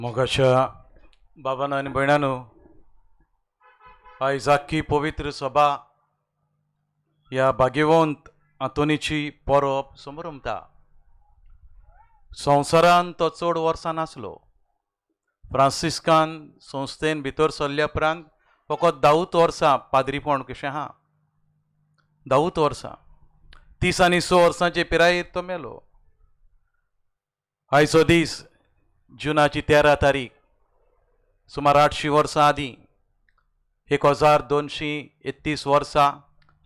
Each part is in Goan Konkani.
मोगाच्या बाबांनो आनी भयणांनो, आयज आख्खी पवित्र सभा ह्या भाग्यवंत आंतोनीची परब समरमता. संवसारान तो चड वर्सां नासलो. फ्रांसिस्कान संस्थेन भितर सरल्या उपरांत फकत 10 वर्सां पाद्रीपण कशें आहा, 10 वर्सां, 30 आनी 6 वर्सांचे पिरायेर तो मेलो. आयचो दीस जुनाची 13 तारीख, सुमार 800 वर्सां आदीं, 1231 वर्सां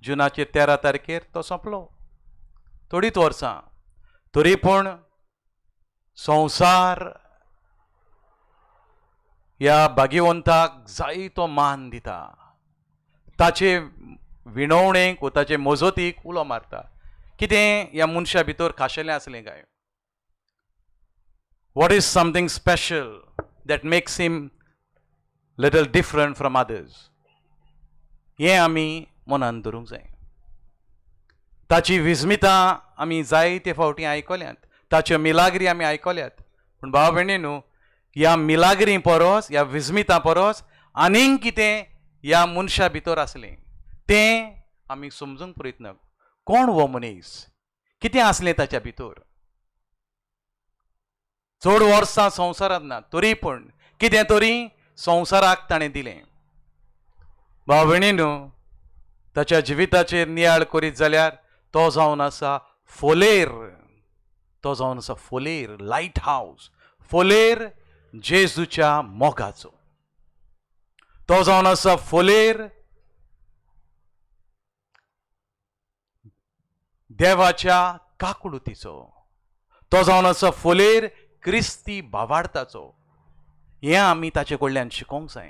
जुनाचे 13 तारखेर तो सोंपलो. थोडीच वर्सां तरी पूण संवसार ह्या भाग्यवंताक जायतो मान दिता, ताचे विणवणेक वो ताचे मजतीक उलो मारता. कितें ह्या मनशा भितर खाशेलें आसलें काय? What is something special that makes him little different from others? हें आमी मनान धरूंक जाय. ताची विस्मितां आमी जायते फावटी आयकल्यांत, ताच्यो मिलाग्री आमी आयकल्यात, पूण भाव भयणी न्हू, ह्या मिलाग्री परस, ह्या विस्मितां परस आनीक कितें ह्या मनशा भितर आसलें तें आमी समजूंक प्रयत्न. कोण हो मनीस, कितें आसलें ताच्या भितर? चड वर्सां संवसारांत ना, तरी पूण कितें तरी संवसाराक ताणें दिलें. भाव भयणी न्हू, ताच्या जिविताचेर नियाळ करीत जाल्यार तो जावन आसा फोलेर, तो जावन आसा फोलेर, लायट हावज, फोलेर जेजूच्या मोगाचो. तो जावन आसा फोलेर देवाच्या काकुळतीचो, तो जावन आसा फोलेर क्रिस्ती भावार्थाचो. हें आमी ताचे कडल्यान शिकोंक जाय.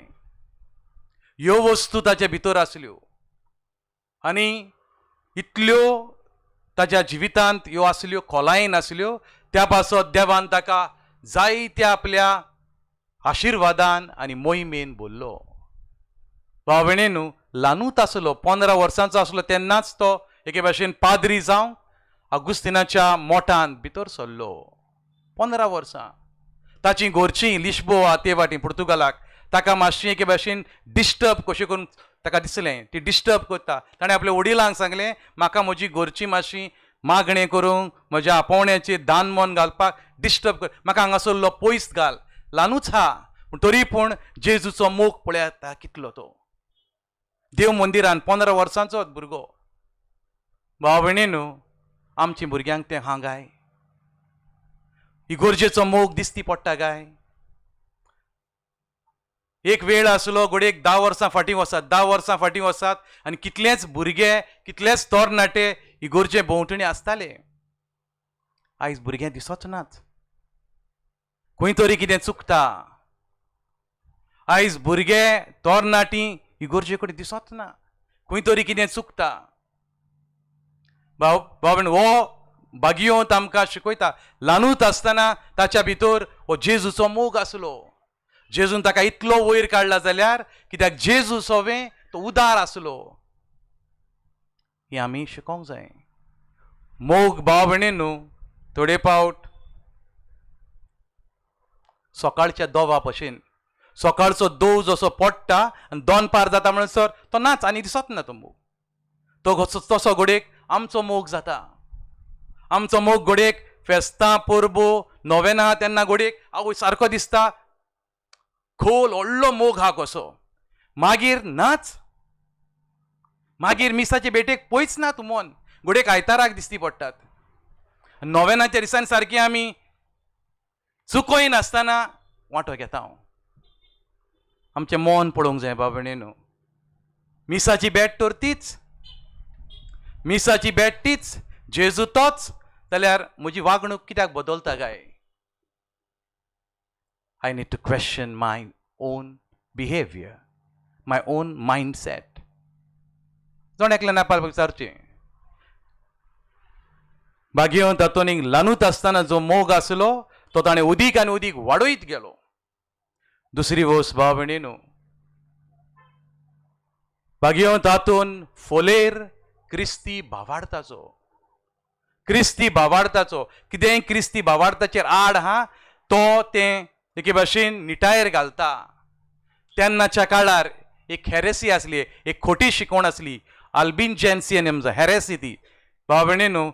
ह्यो वस्तू ताचे भितर आसल्यो आनी इतल्यो ताच्या जिवितांत ह्यो आसल्यो, खोलायेन आसल्यो. त्या पासत देवान ताका जायत्या आपल्या आशिर्वादान आनी मोहिमेन भरलो. भाव भयणी न्हू, ल्हानूच आसलो, 15 वर्सांचो आसलो तेन्नाच तो एके भाशेन पाद्री जावंक आगुस्तिनाच्या मोठान भितर सरलो. 15 वर्सां. ताची घरचीं लिश्बोआ ते वाटी पुर्तुगालाक ताका मातशी एके भाशेन डिस्टर्ब कशें करून ताका दिसलें, ती डिस्टर्ब करता. ताणें आपल्या वडिलांक सांगलें, म्हाका म्हजी घरची मातशी मागणें करूंक, म्हज्या आपोवण्याचेर दान मन घालपाक डिस्टर्ब कर, म्हाका हांगासरलो पयस घाल. ल्हानूच आहा पूण तरी पूण जेजूचो मोग पळयात कितलो तो. देव मंदिरान 15 वर्सांचोच भुरगो. भाव भयणी न्हू, आमच्या भुरग्यांक तें हां गाय, इगोर्जेचो मोग दिसती पडटा काय? एक वेळ आसलो घडयेक 10 वर्सां फाटीं वसात, 10 वर्सां फाटीं वसात आनी कितलेच भुरगे, कितलेच तरणाटे इगोर्जे भोंवतणी आसताले. आयज भुरगे दिसच नात, खंय तरी कितें चुकता. आयज भुरगे तरणाटी इगोर्जे कडेन दिसच ना, खंय तरी कितें चुकता. भाव भाव हो भाग्यवंत आमकां शिकयता, ल्हानूच आसतना ताच्या भितर हो जेजूचो मोग आसलो. जेजून ताका इतलो वयर काडला जाल्यार कित्याक जेजू सोवें तो उदार आसलो. हें आमी शिकोंक जाय. मोग भाव भयणी न्हू, थोडे फावट सकाळच्या दोवा भशेन, सकाळचो दोव जसो पडटा आनी दोनपार जाता म्हणसर तो नाच आनी दिसत ना तो मोग. तो तसो घडयेक आमचो मोग जाता. आमचो मोग घडयेक फेस्तां परबो नोवेना तेन्ना घडयेक आवय सारको दिसता, खोल व्हडलो मोग हा कसो. मागीर नाच, मागीर मिसाचे भेटेक पयच ना तूं मन, घडयेक आयताराक दिसती पडटात. नोवेनाच्या दिसांनी सारकी आमी चुकोय नासतना वांटो घेता. हांव आमचें मन पळोवंक जाय बाबा न्हू. मिसाची भेट तर तीच, मिसाची भेट तीच, जेजू तोच, जाल्यार म्हजी वागणूक कित्याक बदलता काय? I need to question my own behaviour, my own mindset. जण एकल्यान आपल्याक विचारचें. भाग्यवंत तातूंत ल्हानूच आसतना जो मोग आसलो तो ताणें उदीक आनी उदीक वाडयत गेलो. दुसरी वस्त भाव भयणी न्हू, भाग्यवंत तातूंत फोलेर क्रिस्ती भावार्थाचो, क्रिस्ती भावार्थाचो. कितेंय क्रिस्ती भावार्थाचेर आड आहा तो तें एके भाशेन निटायेर घालता. तेन्नाच्या काळार एक हेरेसी आसली, एक खोटी शिकवण आसली, अल्बिजेन्सियन हेरेसी ती. भाव भयणींनो,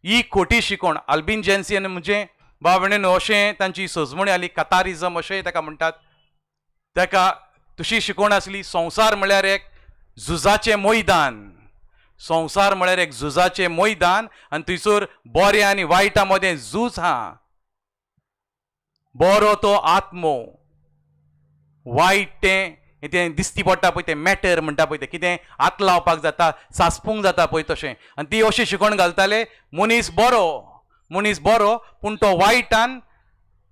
ही खोटी शिकवण अल्बिजेन्सियन म्हणजे भाव भयणींनो अशें तांची सजमणी आली, कतारिजम अशेंय ताका म्हणटात. ताका तशी शिकवण आसली, संवसार म्हळ्यार एक झुजाचें मैदान, संवसार म्हळ्यार एक झुजाचें मैदान आनी थंयसर बऱ्या आनी वायटा मदें झूज आहा. बरो तो आत्मो, वायट तें तें दिसती पडटा पळय, तें मॅटर म्हणटा पळय, तें कितें हात लावपाक जाता, सांसपूंक जाता पळय तशें. आनी ती अशी शिकवण घालताले, मनीस बरो, मनीस बरो पूण तो वायटान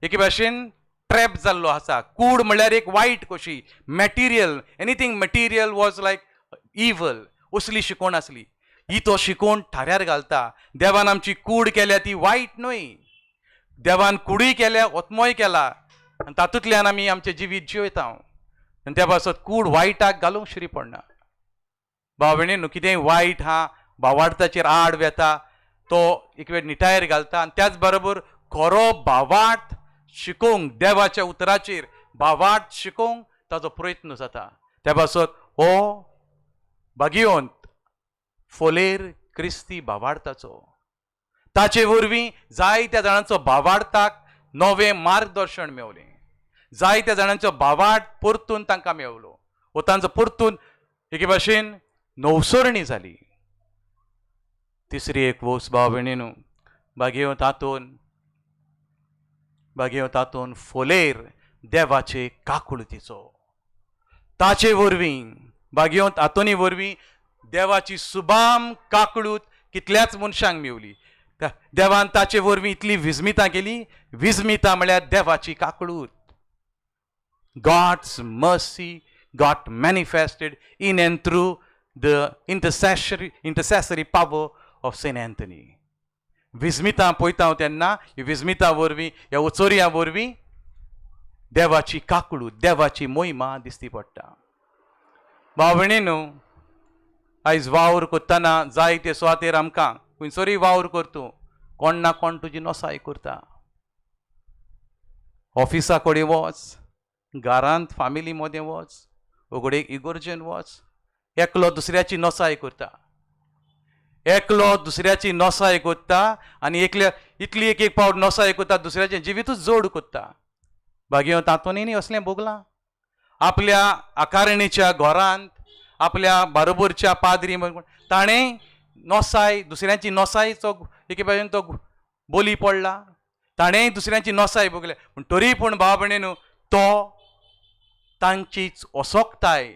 एके भाशेन ट्रॅप जाल्लो आसा. कूड म्हणल्यार एक वायट कशी, material, anything material was like evil, असली शिकवण आसली. ही तो शिकवण थाऱ्यार घालता. देवान आमची कूड केल्या ती वायट न्हय, देवान कुडूय केल्या, ओत्मोय केला आनी तातूंतल्यान आमी आमचें जिवीत जियेता. आनी त्या पासत कूड वायटाक घालूंक शिरी पडना. भाव भयणींनो, कितेंय वायट हा भावार्थाचेर आड वेता तो एक वेळ निटायेर घालता. आनी त्याच बरोबर खरो भावार्थ शिकोवंक, देवाच्या उतराचेर भावार्थ शिकोवंक ताजो प्रयत्न जाता. त्या पासत हो भागिवंत फोलेर क्रिस्ती भावार्थाचो, ताचे वरवीं जायत्या जाणांचो भावार्थाक नवें मार्गदर्शन मेवलें, जायत्या जाणांचो भावार्थ परतून तांकां मेवलो वो तांचो परतून एके भाशेन नवसरणी जाली. तिसरी एक वोस भाव भयणीनू, भागेवंत तातून, भागेवंत तातून फोलेर देवाचे काकुळतीचो, ताचे वरवीं भागेवंत आतोनी वरवीं देवाची सुबाम काकळूत कितल्याच मनशांक मेवली. देवान ताचे वरवीं इतली विजमितां केली. विजमितां म्हळ्यार देवाची काकळूत. God's mercy got manifested in and through the intercessory power of Saint Anthony. विजमितां पळयता हांव तेन्ना विजमितां वरवीं, ह्या उचोरयां वरवीं देवाची काकळूत, देवाची मोहिमा दिसती पडटा. भाव भयणींनो, आयज वावर करतना जायते सुवातेर आमकां खंयसरूय वावर करतू कोण ना कोण तुजी नसाय करता. ऑफिसा कडेन वच, घरांत फामिली मदें वच, उगडे इगोर्जेन वच, एकलो दुसऱ्याची नसाय करता, एकलो दुसऱ्याची नसाय करता आनी एकल्या इतली एक एक पावट नसाय करता, दुसऱ्याचें जिवितूच जोड करता. भागीव तातूंत असलें भोगलां. आपल्या आकारणीच्या घरांत आपल्या बारोबरच्या पाद्री ताणें नसाय, दुसऱ्यांची नसायचो एके भाशेन तो बोली पडला, ताणें दुसऱ्यांची नसाय भोगल्या. पूण तरी पूण भाव भयणीनू, तो तांचीच असोकताय,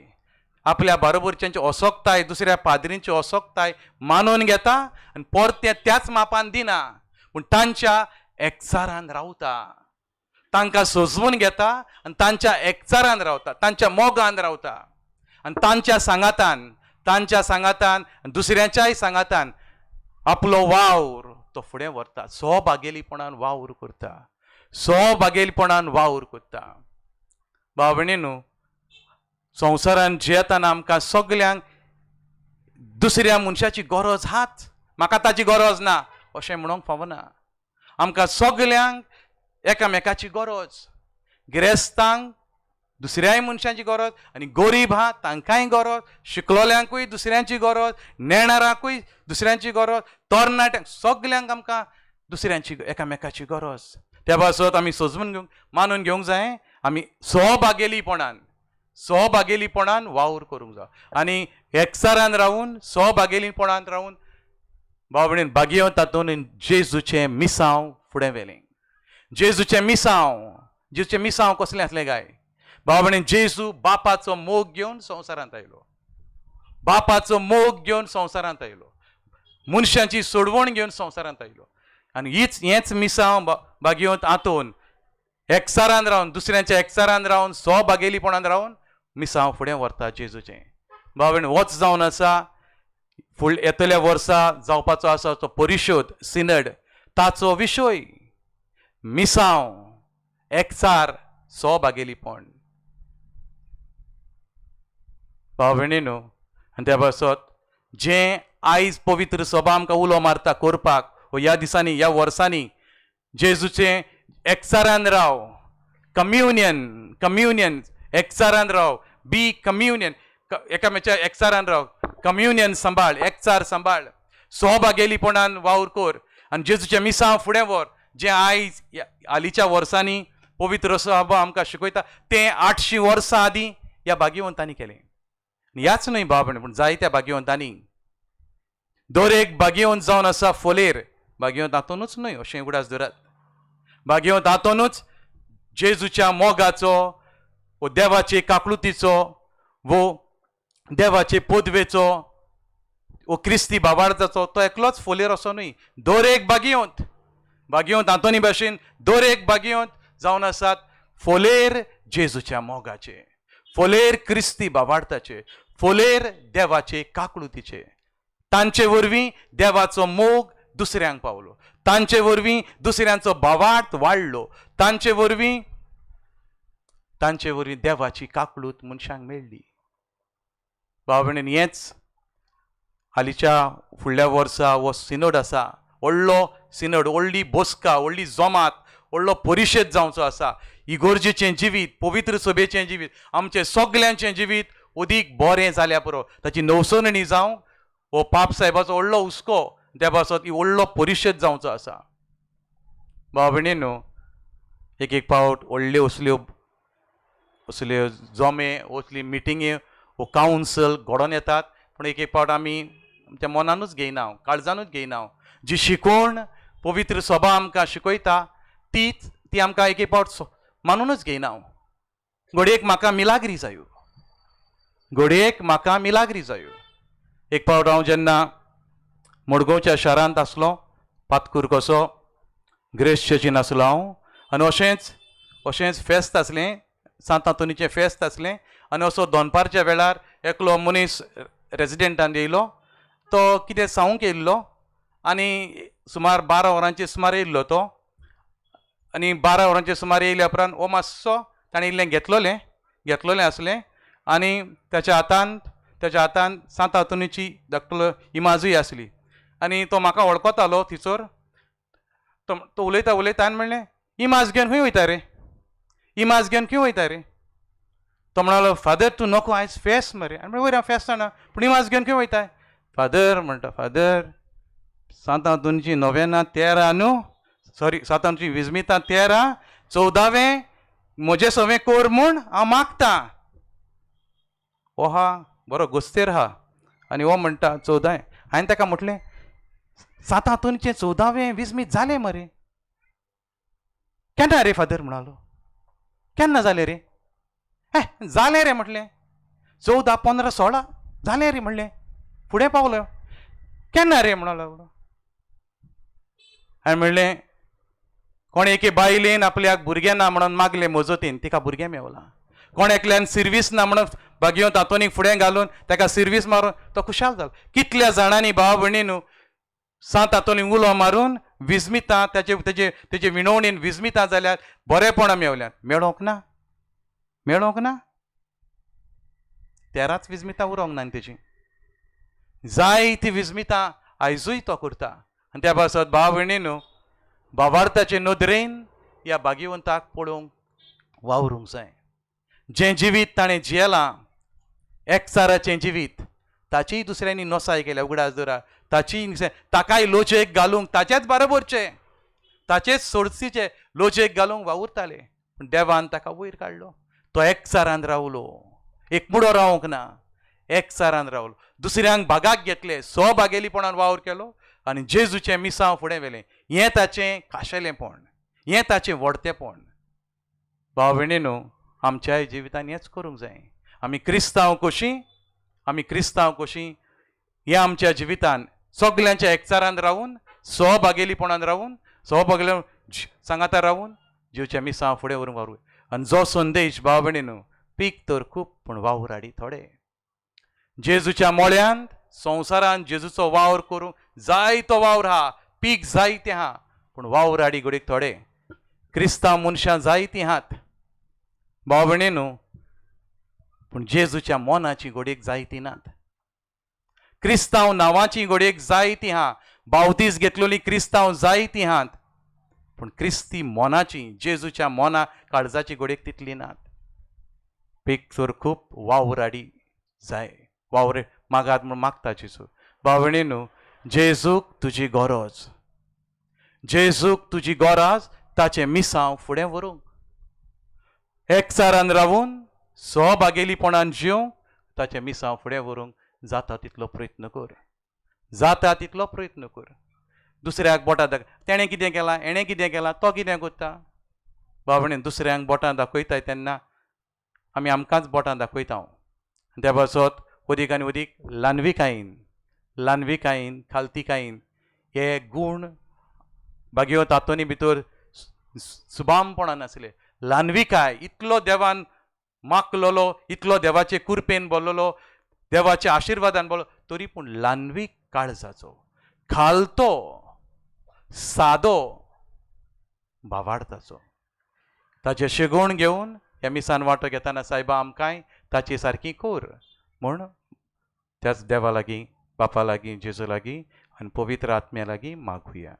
आपल्या बारोबरच्यांची असोकताय, दुसऱ्या पाद्रींची असोकताय मानून घेता आनी परतें त्याच मापान दिना, पूण तांच्या एकचारान रावता, तांकां सजवून घेता आनी तांच्या एकचारान रावता, तांच्या मोगान रावता आनी तांच्या सांगातान, तांच्या सांगातान दुसऱ्यांच्याय सांगातान आपलो वावर तो फुडें व्हरता. स्वभागेलीपणान वावर करता, स्वभागेलीपणान वावर करता. भाव भयणीनू, संवसारान जियेतना आमकां सगल्यांक दुसऱ्या मनशाची गरज हाच, म्हाका ताची गरज ना अशें म्हणूंक फावना. आमकां सगल्यांक एकामेकाची गरज, गिरेस्तांक दुसऱ्याय मनशांची गरज आनी गरीब आहा तांकांय गरज, शिकलोल्यांकूय दुसऱ्यांची गरज, नेणारांकूय दुसऱ्यांची गरज, तरणाट्यांक, सगल्यांक आमकां दुसऱ्यांची एकामेकाची गरज. त्या पासत आमी सजून घेवंक, मानून घेवंक जाय, आमी सहभागेलीपणान, सहभागेलीपणान वावर करूंक जाय आनी एकचारान रावून, सहभागेलीपणान रावून भाव भयणीन भागयो तातूंत जेजूचें मिसांव फुडें व्हेलें. जेजूचें मिसांव, जेजूचें मिसांव कसलें आसलें काय भाव भयणीन? जेजू बापाचो मोग घेवन संवसारांत आयलो, बापाचो मोग घेवन संवसारांत आयलो, मनशांची सोडवण घेवन संवसारांत आयलो आनी हीच हेंच मिसांव भागयोत आंतोन एकचारान रावन, दुसऱ्यांच्या एकचारान रावन, स्वभागेलीपणान रावन मिसांव फुडें व्हरता जेजूचें. भाव भयण, होच जावन आसा फुडल्या येतल्या वर्सा जावपाचो आसा तो परिशोध सिनड, ताचो विशय मिसांव, एकचार, स्वभागेलीपण. भाव भयणीनू, आनी त्या पासत जें आयज पवित्र सभा आमकां उलो मारता करपाक ह्या दिसांनी, ह्या वर्सांनी, जेजूचें एकचारान राव, कम्युनियन, कम्युनियन, एकचारान राव, बी कम्युनियन, एकामेच्या एकचारान राव, कम्युनियन सांबाळ, एकचार सांबाळ, सहभागेलीपणान वावर कर आनी जेजूचें मिसांव फुडें व्हर. जें आयज हालींच्या वर्सांनी पवित्र सभा आमकां शिकयता तें 800 वर्सां आदीं ह्या भाग्यवंतांनी केलें. आनी ह्याच न्हय बाब, पूण जायत्या भाग्यवंतांनी. दर एक भाग्यवंत जावन आसा फोलेर, भाग्यवंत आंतोनूच न्हय अशें उगडास धरात. भाग्यवंत आंतोनूच जेजूच्या मोगाचो वो देवाचे काकळुतीचो वो देवाचे पदवेचो वो क्रिस्ती बाबार्जाचो तो एकलोच फोलेर असो न्हय. दर एक भाग्यवंत, भाग्यवंत आंतोनी भाशेन दर एक भाग्यवंत जावन आसात फोलेर जेजूच्या मोगाचे, फोलेर क्रिस्ती बाबार्थाचे, फोलेर देवाचे काकळुतीचे. तांचे वरवीं देवाचो मोग दुसऱ्यांक पावलो, तांचे वरवीं दुसऱ्यांचो भावार्थ वाडलो, तांचे वरवीं देवाची काकळूत मनशांक मेळ्ळी. भाव भयणीन, हेंच हालींच्या फुडल्या वर्सा हो सिनोड आसा, व्हडलो सिनोड, व्हडली बसका, व्हडली जमात, व्हडलो परिशद जावचो आसा. इगोर्जेचें जिवीत, पवित्र सभेचें जिवीत, आमचें सगल्यांचें जिवीत अदीक बरें जाल्यार पुरो, ताची नवसरणी जावं हो पाप साहेबाचो व्हडलो हुस्को. त्या पासत ही व्हडलो परिशद जावचो आसा. भाव भयणीनो, एक एक फावट व्हडल्यो असल्यो असल्यो जमे, असली मिटिंगी वो कावन्सल घडोवन येतात, पूण एक एक फावट आमी आमच्या मनानूच घेयना, काळजानूच घेयना. जी शिकवण पवित्र सभा आमकां शिकयता तीच ती आमकां एक एक फावट मानुनूच घेयना. घडयेक म्हाका मिलाग्री जायो, घडयेक म्हाका मिलाग्री जायो. एक फावट हांव जेन्ना मडगांवच्या शारांत आसलो, पातकूर कसो ग्रेस चर्चीन आसलो हांव, आनी अशेंच अशेंच फेस्त आसलें, सांत आंतोनीचें फेस्त आसलें. आनी असो दनपारच्या वेळार एकलो मनीस रेजिडेंटान येयलो, तो कितें सांगूंक येयल्लो आनी सुमार 12 वरांचे सुमार येयल्लो तो. आनी 12 वरांचे सुमार येयल्या उपरांत हो मातसो ताणें इल्लें घेतलोलें आसलें आनी ताच्या हातान सांत आंतोनीची धाकटुलो इमाजूय आसली. आनी तो म्हाका वळखतालो थिंसर. तो तो उलयता उलयता हांवें म्हणलें, इमाज घेवन खंय वयता रे, इमाज घेवन खंय वयता रे? तो म्हणालो, फादर तूं नको, आयज फेस्त मरे. आनी म्हणलें, वयर हांव फेस्त जाणा, पूण इमाज घेवन खंय वयताय? फादर म्हणटा, फादर सांत आंतोनीची नोवेना 13 न्हू, सॉरी, सांत आंतोनीची विजमितां 13, 14वें म्हजें सवें कोर म्हूण हांव मागतां. हो हा बरो गोस्तेर हा आनी हो म्हणटा 14वें. हांवें ताका म्हटलें, सांत आंतोनीचें 14वें विजमीत जालें मरे केन्ना रे फादर? म्हणालो, केन्ना जालें रे? हे जालें रे म्हटलें, 14 15 16 जालें रे म्हणलें, फुडें पावलो केन्ना रे म्हणालो. हांवें म्हणलें, कोण एके बायलेन आपल्याक भुरगें ना म्हणून मागलें मजतीन, तिका भुरगें मेवलां. कोण एकल्यान सिर्वीस ना म्हणून भाग्यवंत आंतोनीक फुडें घालून ताका सिर्वीस मारून तो खुशाल जालो. कितल्या जाणांनी भाव भयणीनू सांत आंतोनीक उलो मारून विजमितां ताचे तेजे तेजे विणवणीन विजमितां जाल्यार बरेपणां मेवल्यात. मेळोंक ना, मेळोंक ना, 13च विजमितां उरोंक ना तेजी. जायती विजमितां आयजूय तो करता. आनी त्या पासत भाव भयणीनू, भावार्थाचे नदरेन ह्या भाग्यवंताक पळोवंक वावरूंक जाय. जें जिवीत ताणें जियेलां, एकचाराचें जिवीत, ताचीय दुसऱ्यांनी नसाय केल्या, उगडास दवरा. ताची ताकाय लोचेक घालूंक ताचेच बरोबरचे, ताचेच सोर्सीचे लोचेक घालूंक वावुरताले, पूण देवान ताका वयर काडलो. तो एकचारान रावलो, एकमुडो रावंक ना, एकचारान रावलो, दुसऱ्यांक भागाक घेतले, स्वभागेलीपणान वावर केलो आनी जेजूचें मिसांव फुडें व्हेलें. हें ताचें खाशेलेंपण, हें ताचें व्हडतेपण. भाव भयणीनू, आमच्याय जिवितान हेंच करूंक जाय. आमी क्रिस्तांव कशीं, आमी क्रिस्तांव कशीं हें आमच्या जिवितान सगल्यांच्या एकचारान रावून, सहभागेलीपणान रावून, सहभागेले सांगाता रावून जिवच्या मिसांव फुडें व्हरूंक वावरूं. आनी जो संदेश भाव भयणीनू, पीक तर खूब पूण वावर थोडे. जेजूच्या मोळ्यांत संवसारान जेजूचो वावर करूंक जायतो वावर आहा, पीक जायतें आहा, पूण वावर हाडी घडयेक थोडे. क्रिस्तांव मनशां जायतीं आहात भाव भयणीनू, पूण जेजूच्या मनाची घडयेक जायतीं नात. क्रिस्तांव नांवाची घडयेक जायतीं आहा, बावतीस घेतलेली क्रिस्तांव जायतीं आहात, पूण क्रिस्ती मोनाची, जेजूच्या मोना काळजाची घडयेक तितली नात. पीक तर खूब वावराडी जाय, वावरे मागात म्हूण मागता जेजू. भावणी न्हू, जेजूक तुजी गरज, जेजूक तुजी गरज ताचें मिसांव फुडें व्हरूंक, एकचारान रावून सहभागेलीपणान जिवंक ताचें मिसांव फुडें व्हरूंक जाता तितलो प्रयत्न कर, जाता तितलो प्रयत्न कर. दुसऱ्याक बोटां दाख, तेणें कितें केलां, हेणें कितें केलां, तो कितें करता. बाबणे दुसऱ्यांक बोटां दाखयताय तेन्ना आमी आमकांच बोटां दाखयता. त्या पासत अदीक आनी अदीक ल्हानविकायेन, ल्हानविकायेन, खालतिकायेन हे गूण बागेवत तातोनी भितर सुबामपणान आसले. ल्हानविकाय इतलो देवान मागलोलो, इतलो देवाचे कुरपेन बोल्लोलो, देवाच्या आशिर्वादान बोल्लो, तरी पूण ल्हानवीक काळजाचो, खालतो, सादो भावार्थाचो. ताचें शेगोण घेवन ह्या मिसान वांटो घेतना सायबा आमकांय ताची सारकी कोर म्हूण त्याच देवा लागीं, बापा लागीं, जेजू लागीं आनी पवित्र आत्म्या लागीं मागुया.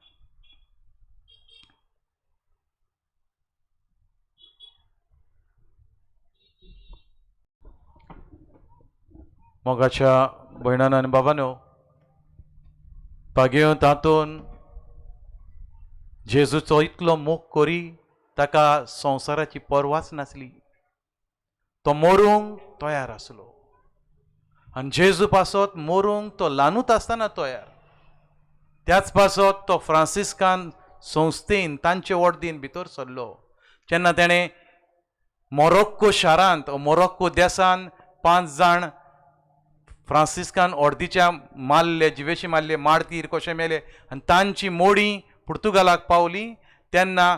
मोगाच्या भयणान आनी बाबानो, पागेव तातून जेजूचो इतलो मोग करी ताका संवसाराची पर्वाच नासली. तो मरूंक तयार आसलो आनी जेजू पासत मरूंक तो ल्हानूच आसतना तयार. त्याच पासत तो फ्रांसिस्कान संस्थेन तांचे वडदीन भितर सरलो. जेन्ना तेणें मोरोक्को शारांत, मोरोक्को देसान 5 जाण फ्रांसिस्कान ऑर्दीच्या मारले, जिवेशी मारले, मारतीर कशें मेले आनी तांची मोडी पुर्तुगालाक पावली तेन्ना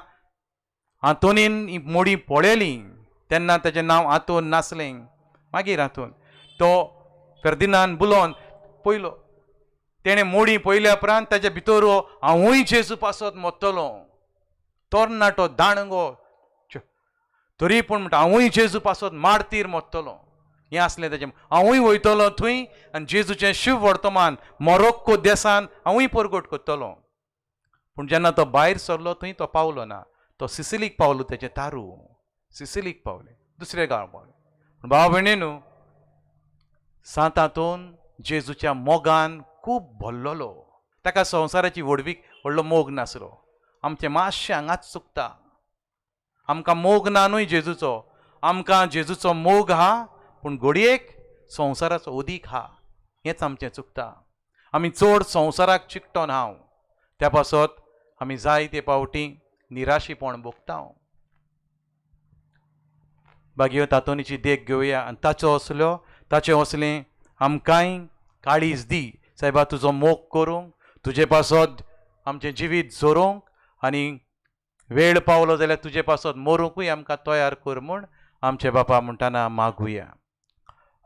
आंतोनीन ही मोडी पळयली. तेन्ना तेजें नांव आंतोन नासलें, मागीर आंतोन. तो फेर्दिनांद बुलोन पयलो तेणें मोडी पळयल्या उपरांत ताच्या भितर हांवूय जेजू पासत मोत्तलो, तरणाटो दाणगो तरी पूण म्हणटा हांवूय जेजू पासत मारतीर मोत्तलो. हें आसलें तेजें, हांवूय वयतलो थंय आनी जेजूचें शिव वर्तमान मोरोक्को देसान हांवूय परगट करतलो. पूण जेन्ना तो भायर सरलो थंय तो पावलो ना, तो सिसिलीक पावलो. तेजें तारू सिसिलीक पावलें, दुसरें गांव पावलें. पूण भाव भयणी न्हू, सांत आंतोन जेजूच्या मोगान खूब भरलेलो. ताका संवसाराची व्हडवीक व्हडलो मोग नासलो. आमचें मातशें हांगाच चुकता. आमकां मोग ना न्हय जेजूचो, आमकां जेजूचो मोग आहा पूण घडयेक संवसाराचो अदीक आहा. हेंच आमचें चुकता. आमी चड संवसाराक चिकटोन हांव, त्या पासत आमी जायते पावटी निराशीपण भोगता. बागयो तातोनीची देख घेवया आनी ताचो असलो, ताचें असलें आमकांय काळीज दी सायबा, तुजो मोग करूंक, तुजे पासत आमचें जिवीत जोरोवंक आनी वेळ पावलो जाल्यार तुजे पासत मरूंकूय आमकां तयार कर म्हूण आमचे बापा म्हणटाना मागुया.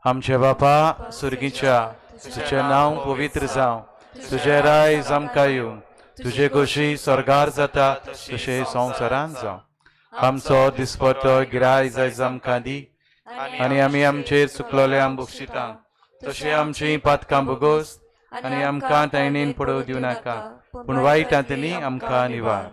आमचे बापा सुर्गीच्या, तुजें नांव पवित्र जावं, तुजें रायज आमकां येवं, तुजे खोशी स्वर्गार जाता तशें संवसारांत जावं. आमचो दिसपटो गिराय जायज आमकां दी आनी आमी आमचेर चुकलोले आम बक्षिता तशें आमचीं पातकां भोगोस आनी आमकां ताणेन पडोवं दिवं नाका, पूण वायटांतली आमकां निवार.